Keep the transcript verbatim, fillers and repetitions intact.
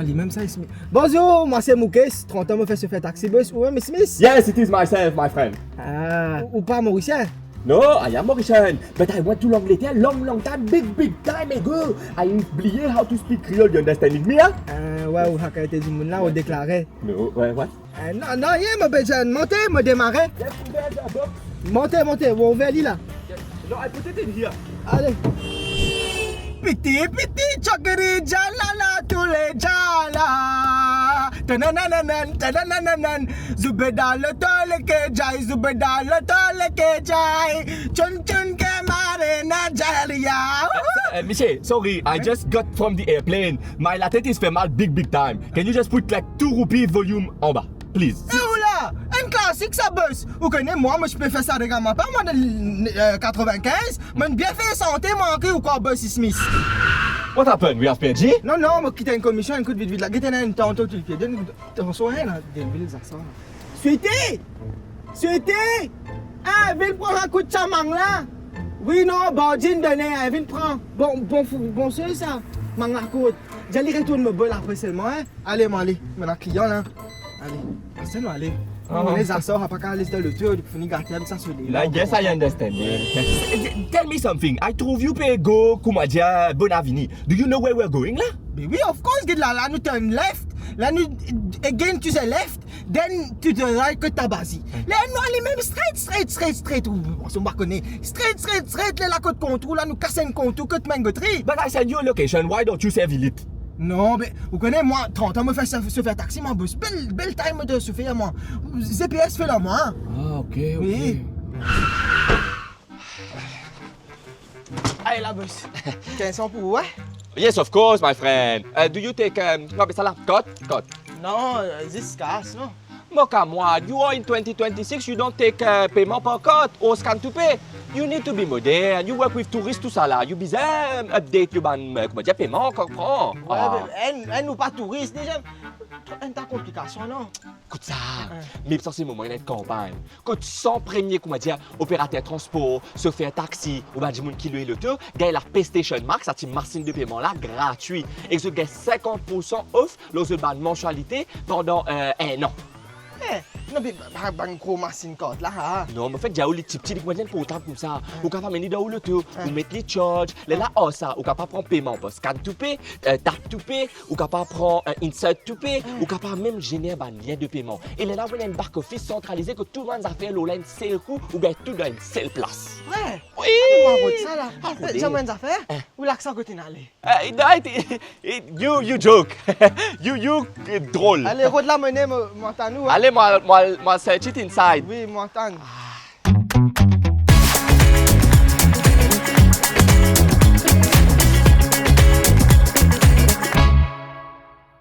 Limem sa, Smith. Bonzour, mwa se Mukesh, trant an mo fer sofer taxi, boss. Ou mem, Smith? Yes, it is myself, my friend. Ah, ou, ou pa Morisien? No, I am Mauritian, but I went to Langleterre long, long time, big, big time ago. I bliye how to speak Creole, you understanding me, hein? Ah, ouais, ou sa kalite dimoun la, ou deklare. No, ouais, what? Ah, non, non, rien, mo bezwen monte, mo demare. Just put it in the box. Monte, monte, ou ouver li la. No, I put it in here. Ale. Piti, piti, chokri, djalala, toule djala. Tananananan, tananananan. Zoubeda loto leke djay, zoubeda loto leke djay. Tchoun, tchoun, ke mare Nigeria. Eh, eh, misie, sorry, I just got from the airplane. My latet is fer mal big, big time. Can you just put, like, two rupee volume anba, please? Eh, oula! Enn klasik sa, boss. Ou kone mwa, mo ti pe fer sa dega, mwa pa, mwa, dan, eh, katrevin-kinz, mo'nn bien fer sante mwa, ki ou krwar, boss Smith? What happened? We have perdu? Non, non, mo kit enn komision, enn kout vit vit la. Gete, ena enn tanto tou lipie. Donn, tansion, hein, la, delvil, sa, sa. Switi! Switi! Ah, vinn pran sa kout sa mang la. Wi, non, Bondin done, hein, vinn pran. Bon, bon fou, bon se sa. Mang la kout. Dir li retourn mo bol apre selman, hein. Ale, mo ale. Mo ena klian la. Ale. Aster nou ale. Ah. Mo ena zasar, apa ka les dan loto, fini gate avek sa soley la. I guess I understand, yeah. Tell me something. I trouve you pe go, kouma dir, Bonavini. Do you know where we're going la? Be wi, of course, get la, la nou turn left. La nou, again to the left. Then to the right, kot Tabazi. Hmm. Ler nou ale mem straight, straight, straight, straight. Ou, ou, ou pa kone. Straight, straight, straight. Ler la kot kontour la, nou kas enn kontour kot Mango Tree. But I send you a location. Why don't you save it? Non, be, ou kone mwa, trant an mo fer sof-, sofer taxi, mwa, boss. Bel, bel time mo de sofer, mwa. G P S fer la, mwa, hein. Ah, ok, ok. Wi. Ale la, boss. Kinz san pou ou, hein? Yes, of course, my friend. Uh, do you take, um, nou apel sa la, card? Card. Non, euh, zis kas, non. Mo kamwad, you are in twenty twenty-six, you don't take, uh, payman par card or scan to pay. You need to be modern. You work with tourist, tousala. You bizin update you bann, uh, kouma dir, payman, konpran? Wi, ah, be, enn, enn nou pa touris, deza, enn ta konplikasion, non? Kout sa, ah, mem sa se moman ena enn kanpagn. Kot san premie, kouma dir, operater transpor, sofer taxi, ou bann dimoun ki lwe loto, gagn la PayStation Max, sa ti masin de payman la, gratwi. Ek zot gagn sinkant poursan off lor zot bann mansialite pandan, euh, enn an. Eh, non, be, ba-, ba-, bann gro masin kart la, ah. Non, me anfet, dir ou li tipti, li kouma dir enn portab koumsa. Ah. Ou kapav amenn li dan ou loto, ah, ou met li charge. Lerla, ah, ar sa, ou kapav pran payman par scan to pay, euh, tap to pay, ou kapav pran, euh, insert to pay, hmm, ou kapav mem zener bann lien de payman. E lerla ou ena enn back office santralize kot tou bann zafer lor la enn sel kou, ou gagn tou dan enn sel plas. Vre? Wi! Ah, me mwa rod sa la. Ah, rode. Dir mwa enn zafer, hein? Ou laksan kot inn ale? Eh, it, it, it, you, you joke. You, you, eh, drol. Ale, rod la, mo ene, mo, mo atann ou, hein? Ale, mo al, mo al, mo al search it inside. Wi, mo atann.